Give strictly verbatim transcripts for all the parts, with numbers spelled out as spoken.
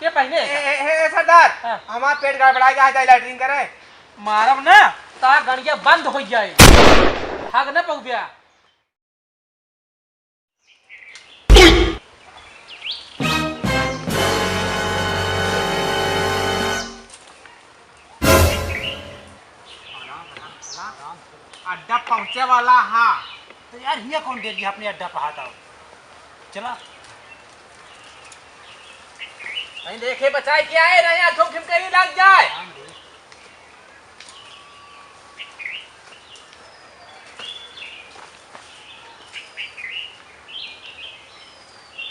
के पहने? ए, ए, ए, ए, सरदार, हाँ। हमार पेट गड़बड़ा गया है, जाई लैट्रिन करे। मारब ना, ता गड़िया बंद हो जाए। भाग ना पउब्या। अड्डा पहुँचे वाला हा। तो यार, हियाँ कौन देर अपने अड्डा पर हाथ आओ? चला। कहीं देखे बचाए क्या है, नहीं हाथों खिम कहीं लग जाए।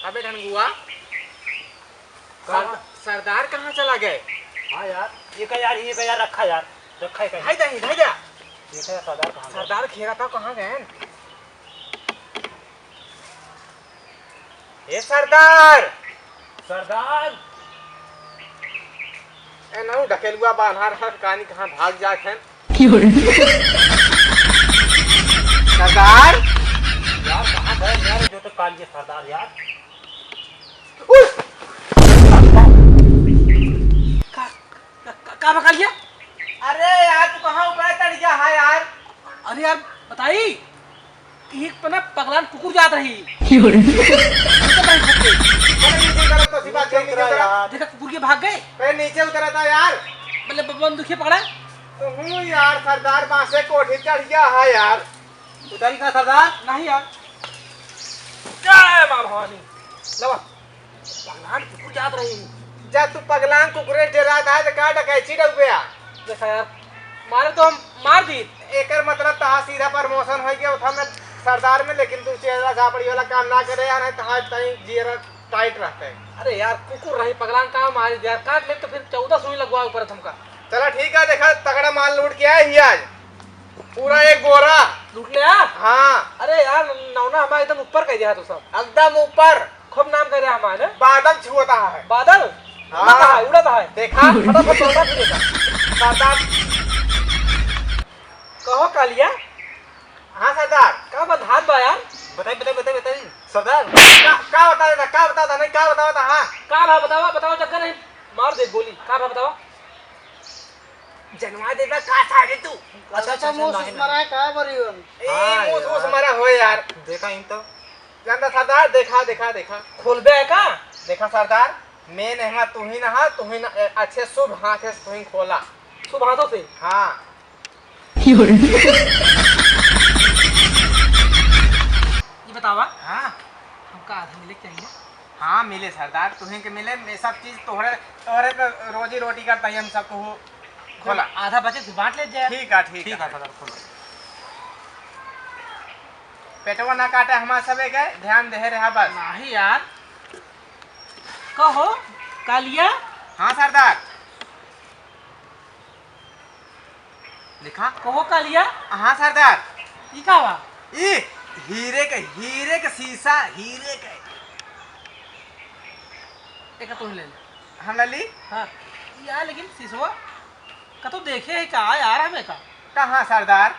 अबे ढनगुआ, का? सर-, सरदार कहाँ चला गए? हाँ यार, ये का यार, ये का यार, रखा यार, रखा है कहीं। भाई दही, भाई जा। ये का सरदार कहाँ गए? सरदार खेरा था, कहाँ गए? ए सरदार! सरदार! ए नहु ढकेलुआ बान्हार हर कानी कहाँ भाग जात हैं? क्यों रे? सरदार! यार, कहाँ गए यार, जो तो काल ये सरदार यार? उस! का, का, का, का बका लिया? अरे यार, तू कहाँ ऊपर चढ़ गया है यार? अरे यार, बताई, एक पना पगलान कुकुर जात रही। क्यों रे? अरे, नीचे उतरा तो सीधा नीचे उतरा यार। देखा, कुकुर के भाग गए। अरे, नीचे उतरा था यार। मतलब, बंदूकिया पकड़ा। तो हूँ यार, सरदार बांसे कोठी चढ़ गया है यार। उतारी का सरदार? नहीं यार। जय माँ भवानी। लवा। पगलान कुकुर जात रही। जा तू पगलान कुकुरे डेरात है तो का डकैची डउबे आ? देखा यार, मारे तो हम मार दी। एकर मतलब तहा सीधा प्रमोशन हो गया उठा में सरदार में, लेकिन तू चेला झापड़ी वाला काम ना करे यार, नहीं तहा तई जियरा टाइट रहते। अरे यार, कुकुर रही पगलान का मारी यार, काट ले तो फिर चौदह सुई लगवा ऊपर हमका। चला ठीक है, देखा तगड़ा माल लूट के आए ही आज। पूरा एक बोरा। लूट ले आ? हाँ। अरे यार, नौना हमारा एकदम ऊपर कर दिया तू सब। एकदम ऊपर। खूब नाम कर रहा हमारे। बादल छुअता है। बादल? हाँ। उड़ता है, उड़ता है। देखा? फटाफट दौड़ा फिर देखा। सरदार। कहो कालिया। हाँ सरदार। का बात हाथ बा यार? बताई, बताई, बताई, बताई। सरदार। का, का बता देता, का बता देता, नहीं, का बता देता, हाँ। का भा बतावा, बतावा, चक्कर नहीं। मार दे गोली। का भा बतावा? जनवा देबा का सारे तू? अच्छा, अच्छा, मुंह सुस मरा है, का बरी हो? ए, हाँ मुंह सुस यार। मरा हो यार। देखा इन तो। जानता सरदार, देखा, देखा, देखा। खोलबे है का? देखा सरदार, मैं नहीं, तू ही ना, तू ही ना, ए, अच्छे शुभ हाथ से तू ही खोला। शुभ हाथों से? हाँ। ये बतावा। हाँ। हमका आधा मिले चाहिए। हाँ, मिले सरदार, तुहें के मिले, मैं सब चीज तोहरे, तोहरे पे रोजी रोटी करता ही हम सब, तू खोला। आधा बचे तू बांट ले जाए। ठीक है, ठीक ठीक है। है, सरदार, खोला। पेटवा ना काटे हमार सबे के, ध्यान दे रहा बस। नहीं यार। कहो, कालिया। हाँ सरदार। लिखा। कहो कालिया। हाँ सरदार। ई का बा? ई हीरे के, हीरे के शीशा, हीरे के। एक तुम ले ले। हम ले ली? हाँ। यार लेकिन शीशवा का तो देखे है का यार हमें का? कहाँ सरदार?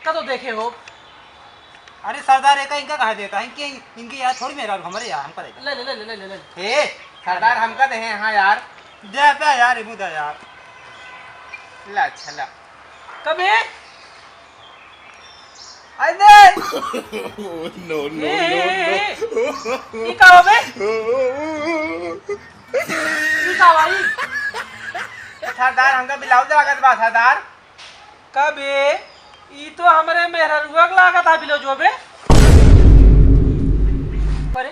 का तो देखे हो? अरे सरदार, एका इनका कहा देता है कि इनके यार थोड़ी मेहरारू, हमारे यार हमका देता। ले, ले, ले, ले, ले, ले, ले। हे, सरदार हमका दे हैं, हाँ यार। दे पे यार, इबू दे यार। ला, अच्छा, ला। कबे? अरे! No, no, ए, ए, no, ए, no। ए, ई का होबे? ई का भाई? सरदार, हमका ब्लाउज लागत बा, सरदार। कबे? ई तो हमरे मेहररुआ के लागत है ब्लाउज बे। अरे,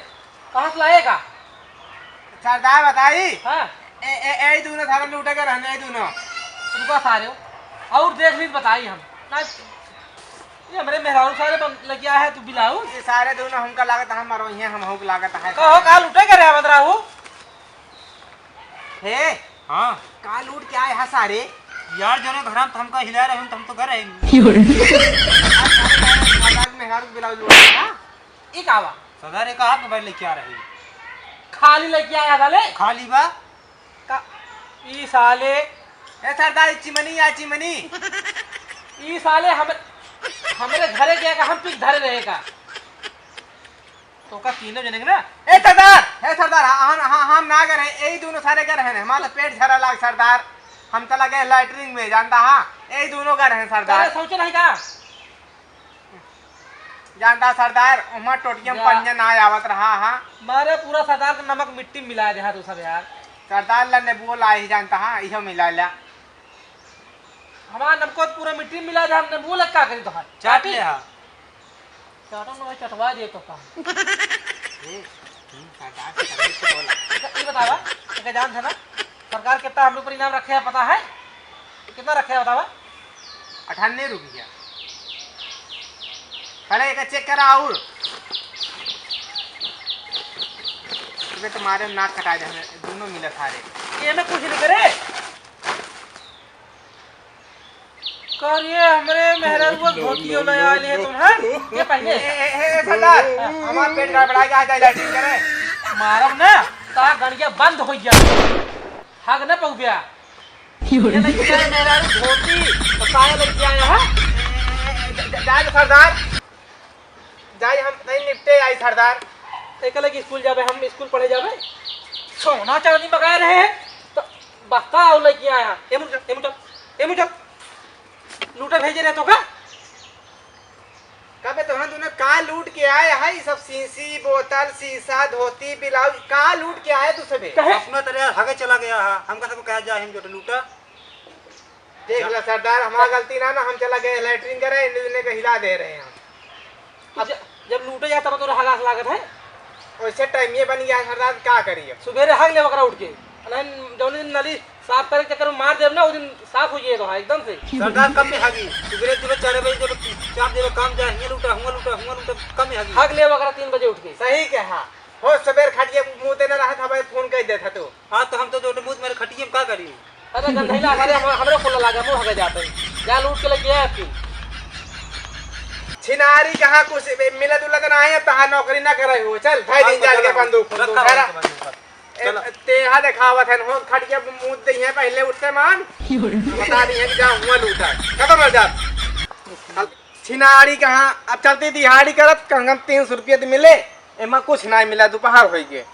कहाँ से लाएगा? सरदार बताई? हाँ। ए, ए, ए, ई दूनो सारे लूटे के रहने, ई दूनो। रुका सारे। और देख ली बताई हम। ना, ये हमरे मेहरारू सारे बन-, लगिया है तू ब्लाउज। ये सारे दूनो हमका लागत है, मरो ये हम होक लागत है। कहो, का लूटे के रहे बंदराहू? हे, हाँ। का लूट के आए हा सारे? यार, जौने घरा में हमका हिला रहे हो, तो हम तो घर आए। सरदार मेहरारू के ब्लाउज लूट के, हाँ? ई का बा? सरदार, एक हाथ में लेके आ रहे। खाली लेके आया साले? खाली बा। का, ई साले। ए सरदार, ई चिमनी या चिमनी? ई साले हम, हमरे घरे गया का हम पिक धरे रहे का? तोका तीनों जने के ना। ए सरदार, हे सरदार, हम, हम, हम ना गए रहे, यही दोनों सारे गए रहे, हमारा तो पेट झरा लाग सरदार, हम चला गए लैट्रिन में, जानता हा, यही दोनों गए रहे सरदार। अरे, शौचे नहीं का? जानता सरदार, उमा टोटियम जा। पनिया ना आवत रहा हा। मारे पूरा सरदार का नमक मिट्टी में मिला दे हा तू सब यार। सरदार ला नेबुओ ला ही जानता हा, इहो मिला ला। हमार नमको तो पूरा मिट्टी में मिला दे, हम नेबुओ ला का करी तो हा? चाट ले हा। चाटो ना भाई, चटवा दे तो का। ए, हम्म, सरदार से तमीज से बोला। ये बतावा, ये जान था ना, सरकार कितना हम लोग पर इनाम रखे है, पता है? कितना रखे है बतावा? अठानवे रुपया। पहले एक चेक करा और। तुम्हें तुम्हारे नाक कटा दे, हमें दोनों मिले सारे। ये में कुछ नहीं करे। करिए हमरे मेहरारू को धोती वाला आए ले तुम, हाँ? ये पहने। ए, ए, ए, ए, सरदार, हमार पेट गड़बड़ा गया, जाए लैट्रिन करे। मारब ना, ता गड़िया बंद हो गया। हग न पउब्या। ये नहीं किया है मेहरारू धोती, तो साया लेके आया है? ए, ए, ए, जा, जा, सरदार। जाई हम नहीं निपटे आई सरदार। एके लगे स्कूल जाबे, हम स्कूल पढ़े जाबे। सोना चांदी मंगाए रहे हैं, तो बस्ता और लेके आया। ए मुझे, ए मुझे, ए मुझे, लूटा भेजे रहे तो का? कबे तो हम दोनों का लूट के आए हैं, ये सब शीशी, बोतल, शीशा, धोती, ब्लाउज, का लूट के आए तू सबे? कहे? अपना तरह हगे चला गया है, हमका सबको कहा जाए, हम जो लूटा। देख ला सरदार, हमार गलती ना, ना हम चला गए लैट्रिन करे, इन्हें, इन्हें के हिला दे रहे हैं। अब जब, जब लूटे जाता तब तोरा हगास लागत है। वैसे टाइम ये बन गया सरदार, का करिए? सुबेरे हग ले ओकरा उठ के। नहीं, जौन दिन नली साफ करे के चक्कर में मार देब ना, वो दिन साफ हो जाए तो है एकदम से। सरदार कम में हगी, सुबेरे सुबह चार बजे जब चाप देबे काम जाए, हियां लूटा, हुआं लूटा, हुआं लूटा, कम में हगी। हग ले ओकरा तीन बजे उठ के। सही कहा। हो सुबेर खटिया मुँह देना रहा था भाई, फोन कर देता तू। हाँ, तो हम तो दो मुँह मारे खटिए में का करी? अरे गंधैला, अरे हम, हमरे खोला लागे, मुँह हगे जाते। जा लूट के लेके आए फिर। छिनारी कहाँ कुछ मिला दुला तो ना है, तहाँ नौकरी ना करे हो। चल, भाई दिन जाल के बंदूक, बंदूक, रखा धरा। बंदूक, बंदूक, ए, चलो। तेहा देखावत है, हो खटिया मुँह दे हैं पहले उठते मान। बता दी है कि जा हुआं लूटा। खत्म हो जा। छिनारी कहाँ, अब चलती दिहाड़ी करत, कम से कम तीन सौ रुपया तो मिले। एमा कुछ ना मिला, दोपहर हो गए।